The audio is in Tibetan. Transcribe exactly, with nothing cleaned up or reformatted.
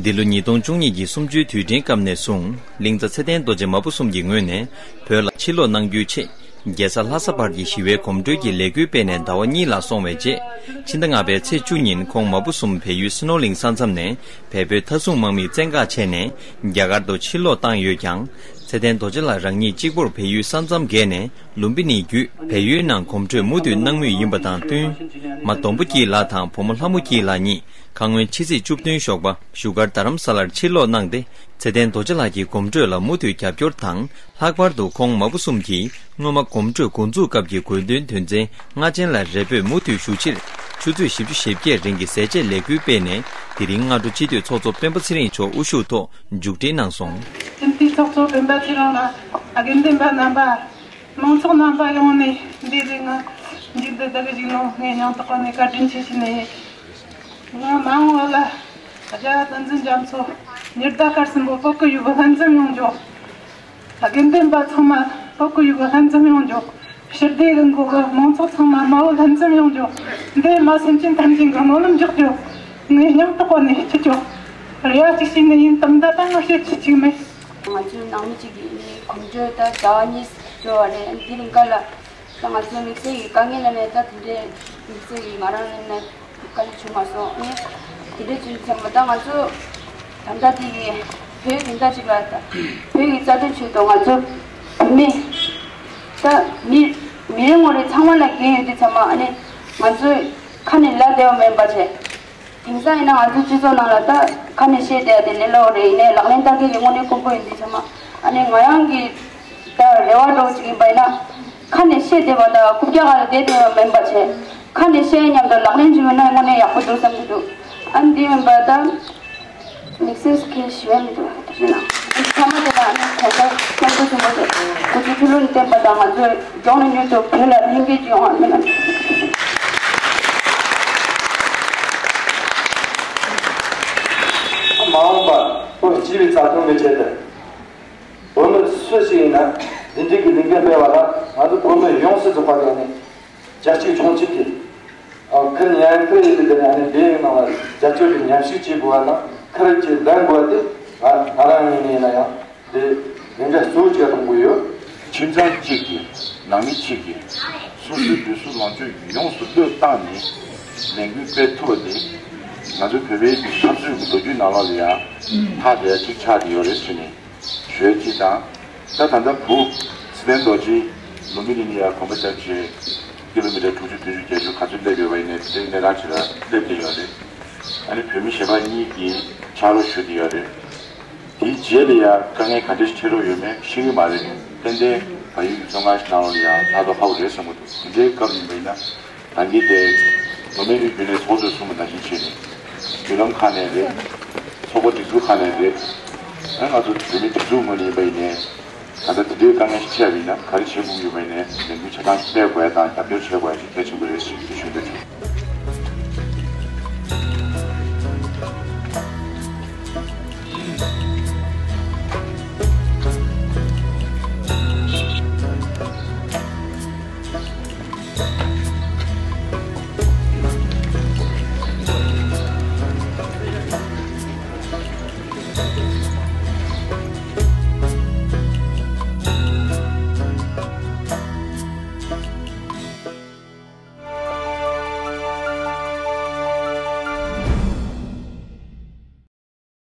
འདི་ལོ་ཉིས་སྟོང་བཅུ་གཉིས་ཀྱི་གསུམ་བཅུའི་དུས་དྲན་སྐབས་ནས་བཟུང་གླིང་རྩ་ཚེ་བརྟན་རྡོ་རྗེ་མ་བུ་གསུམ་གྱི་ངོས་ནས་བོད་ལ་ཕྱིར་ལོག་གནང་རྒྱུའི་ཆེད། རྒྱལ་ས་ལྷ་ས་བར་གྱི་ཞི་བའི་གོམ་བགྲོད་ཀྱི་ལས་འགུལ་སྤེལ་ནས་ཟླ་བ་གཉིས་ལ་སོང་བའི་རྗེས། ཕྱི་ཟླ་ལྔ་པའི་ཚེས་བཅུ་ཉིན་ཁོང་མ་བུ་གསུམ་བལ་ཡུལ་སི་ནོར་གླིང་ས་མཚམས་ནས་བལ་པོའི་མཐའ་སྲུང་དམག་མིས་བཙན་བཀག་བྱས་ནས་རྒྱ་གར་དུ་ཕྱིར་ལོག་བཏང་ཡོད་ཀྱང་། ཚེ་བརྟན་རྡོ་རྗེ་ལགས་རང་ཉིད་གཅིག་པུར་བལ་ཡུལ་ས་མཚམས་བརྒལ་ནས། ལུམ་བི་ནི་བརྒྱུད་བལ་ཡུལ་ནང་གོམ་བགྲོད་མུ་མཐུད་གནང་མུས་ཡིན་པ་དང་བསྟུན། མ་སྡོམ་པོ་སྐྱིད་ལགས་དང་བུ་མོ་ལྷ་མོ་སྐྱིད་ལགས་གཉིས་ཁ་སྔོན་ཕྱི་ཚེས་བཅུ་བདུན་ཞོགས་པ་བཞུགས་སྒར་རྡ་རམ་ས་ལར་ཕྱིར་ལོག་གནང་སྟེ། ཚེ་བརྟན་རྡོ་རྗེ་ལགས་ཀྱི་གོམ་བགྲོད་ལ་མུ་མཐུད་རྒྱབ་སྐྱོར་དང་། ལྷག་པར་དུ་ཁོང་མ་བུ་གསུམ་གྱིས་སྔོན་མ་གོམ་བགྲོད་འགོ་འཛུགས་སྐབས་ཀྱི་དགོས་འདུན་དོན་ཚན་ལྔ་ཅན་ལ་རེ་འབོད་མུ་མཐུད་ཞུ་ཕྱིར། ཆུ་ཚོད་བཞི་བཅུ་ཞེ་བརྒྱད་རིང་གི་ཟས་བཅད་ལས་འགུལ་སྤེལ་ནས། དེ་རིང་སྔ་དྲོ་སྤྱི་འཐུས་ཚོགས་གཙོ་སྤེན་པ་ཚེ་རིང་མཆོག་དབུ་བཞུགས་ཐོག་མཇུག་སྒྲིལ་གནང་སོང་། སྤྱི་འཐུས་ཚོགས་གཙོ་སྤེན་པ་ཚེ་རིང་ལགས། དགེ་འདུན་པ་རྣམ་པ། མང་ཚོགས་རྣམ་པ་ཡོངས་ནས་འདི་རིང་ང་མཇུག་བསྡུ་ལྟ་གི་ཞིག་ནང་ངས་སྙིང་ཐག་པ་ནས་བཀའ་དྲིན་ཆེ་ཞུ་ནས། ང་མ་འོངས་པ་ལ་རྒྱལ་བ་བསྟན་འཛིན་རྒྱ་མཚོ་ཉི་ཟླ་སྐར་གསུམ་པོ་བོད་ཀྱི་ཡུལ་ལྷན་འཛོམས་ཡོང་རྒྱུ། དགེ་འདུན་པ་ཚང་མ་བོད་ཀྱི་ཡུལ་ལྷན་འཛོམས་ཡོང་རྒྱུ། ཞི་བདེ་གི་འགོ་གི་མང་ཚོགས་ཚང་མ་མ་འོངས་ལྷན་འཛོམས་ཡོང་རྒྱུ། འདི་མ་སེམས་ཅན་ཐམས་ཅད་ཀྱི་སྨོན་ལམ་འཇོག་རྒྱུ། ངས་སྙིང་ཐག་པ་ནས་ཞུ་རྒྱུ། རེ་བ་ཅིག་ཞུས་ནས་ཡིན། དམ་བརྡ་ད་ང་བཤད་ཅི་ཅིག་མེད། ང་ཚོའི་ནང་མི་གཅིག་གིས་ནི་གོམ་བགྲོད་ད་ཟླ་བ་གཉིས་འགྲོ་བ་རེད། འདི་རིང་ག་ལ་ད་ང་ཚོའི་དམིགས་བསལ་གྱི་དཀའ་ངལ་ལ་ནས་ད་དེ་འདྲའི་དམིགས་བསལ་གྱི་ང་རང་ལ་ནས་དཀའ་ལས་བྱུང་མ་སོང་ནི། དེ་འདྲའི་ཚུལ་ཚང་མ་ད་ང་ཚོ་ད་ལྟ་དེ་གི་བོད་ཀྱི་ད་ཅིག་ལ་ད་བོད་ཀྱི་རྩ་དོན་ཆེད་དུ་ང་ཚོ་བོད་མི་ད་མི་མི་རེ་ངོ་རེ་ཚང་མ་ལ་འགན་ཡོད་དེ་ཚང་མ་ཨ་ནི་ང་ཚོའི་ཁ་ནས་ལབ་བདེ་བ་མིན་པ་བྱས། དེང་སང་ཡིན་ན་ང་ཚོའི་སྤྱི་ཚོགས་ནང་ལ་ད་ཁ་ནས་བཤད་བསྡད་དེ་ལས་སླ་བོ་རེད། ཡིན་ནའི་ལག་ལེན་བསྟར་མཁན་གྱི་དངོས་གནས་དཀོན་པོ་ཡིན་དུས་ཚང་མ་ཨ་ནི་ང་རང་གི་ད་རེ་བ་འདྲ་བོ་ཅིག་ཡིན་པ་ཡིན་ན། ཁ་ནས་བཤད་བསྡད་པ་དང་རྐུབ་བཀྱག་སྒང་ལ་བསྡད་བསྡད་པ་མིན་པ་བྱས། ཁ་ནས་བཤད་མཉམ་དུ་ལག་ལེན་བྱེད་ཡོང་ན་དངོས་གནས་ཡག་པོ་འདུག་བསམ་གྱི་འདུག་ཨ་ནི་དེ་མིན་པ་ད་དམིགས་བསལ་གྱི་ཞུ་ཡ་མི་འདུག་ཨ་ནི་ཚང་མ་དེ་ལ་ཨ་ནི་གང་ལྟར་སྐྱབས་འགྲོ་ཆེན་པོ་དེ་སྐུ་ཚེ་ཁྲི་ལོ་ནས་བརྟན་པ་དང་ང་ཚོའི་མགྱོགས་ནས་མྱུར་དུ་བོད་ལ་ལྷན་རྒྱས་ཀྱི་ཡོང་བ་སྨོན་ལམ། མ་འོངས་པར་བོད་སྤྱི་པའི་རྩ་དོན་གྱི་ཆེད་དུ་བོད་མི་སུ་ཞིག་ཡིན་ན་འདི་འདྲའི་གི་ལས་འགུལ་སྤེལ་བ་ལ་ང་ཚོ་བོད་མི་ཡོངས་སུ་རྫོགས་པ་ཡོང་ནས་རྒྱ་སྐྱེད་མཆོང་སྐྱོད་ཀྱིས་ཁིར་ཉན་ཁིར་ཡིན་པའི་དེ་ནས་ནི་འདི་ཡི་ནང་ལ་རྒྱ་སྐྱོད་ཀྱི་ཉམས་ཞིབ་བྱེད་དགོས་པ་དང་ཁིར་གྱི་ལན་དགོས་པ་དེ་ང་ང་རང་ཡིན་ནས་ཡིན་ན་ཡང་། དེ་འདི་འདྲ་གཙོ་བོ་གཅིག་མཐོང་གི་ཡོད། ཁྱིམ་ཚང་གཅིག་གིས་ནང་མི་གཅིག་གིས་སོ་སོའི་ལུས་སྲོག་ལོངས་སྤྱོད་ཡོངས་སུ་བློས་བཏང་ནས་ལས་འགུལ་སྤེལ་ཐུབ་པ་དེ་ང་ཚོའི་བོད་པའི་འཐབ་རྩོད་ཀྱི་ལོ་རྒྱུས་ནང་ལོགས་ལ་ཡང་ཐག་རིང་པོ་ཅིག་ཆགས་བསྡད་ཡོད་རེད་ཟེར་ནས་ཞུ་ཡ་གཅིག་དང་། ད་ད་ལྟ་བུ་ཚེ་བརྟན་རྡོ་རྗེ་ལུམ་བི་ནི་ནས་ཡར་གོམ་པ་རྒྱབ་བྱས་ཀི་ལོ་མི་ཊར་དྲུག་ཅུ་བདུན་ཅུ་བརྒྱད་ཅུ་ག་ཚོད་སླེབས་ཡོད་པ་ཡིན་ནའི་དེ་འདྲའི་གནས་སྟངས་ཅིག་ལ་སླེབས་བསྡད་ཡོད་རེད། ཨ་ནི་བོད་མི་གཞན་པ་གཉིས་ཀྱིས་ཕྱག་རོགས་ཞུ་བསྡད་ཡོད་རེད། དེའི་རྗེས་ལ་ཡང་དཀའ་ངལ་ག་འདྲ་ཞིག་འཕྲད་རོགས་ཡོད་མེད་ཤེས་ཀྱི་མ་རེད། ཏན་ཏན་བལ་ཡུལ་གྱི་ཚོང་ཁང་ཞིག་ནང་ལོགས་ལ་ཡང་ལྷག་ཐོག་ཧ་གོ་རེད་བསམ་གྱི་འདུག་དེ་འདྲའི་སྐབས་ཡིན་པ་ཡིན་ན་ད་གིན་དེ་མདོ་སྨད་དབུས་རྒྱུན་ལས་ཚོགས་གཙོས་གསུངས་པ་ནང་བཞིན་བྱས་ནས་བརྒྱུད་ལམ་ཁག་ནས་རེད། ཚོགས་པ་སྒྲིག་འཛུགས་ཁག་ནས་རེད། ཨ་ང་ཚོ་བོད་མི་སྒྲིག་འཛུགས་ངོས་ནས་ཡིན་པ་ཡིན་ནའི་ད་ལྟ་དེ་འདྲའི་དཀའ་ངལ་ཞིག་འཕྲད་པ་ཡིན་ན་ག་རེ་བྱེད་དགོས་ཀྱི་ཡོད་པ་ཡིན་ནའི་ལས་འགུལ་ཆ་ཚང་སྤེལ་དགོས་ཡ་དང་རྒྱབ་སྐྱོར་བྱེད་དགོས་ཡ་ཞིག་གལ་ཆེན་པོ་རེད་ཞེས་ཞུ་འདོད་བྱུང་།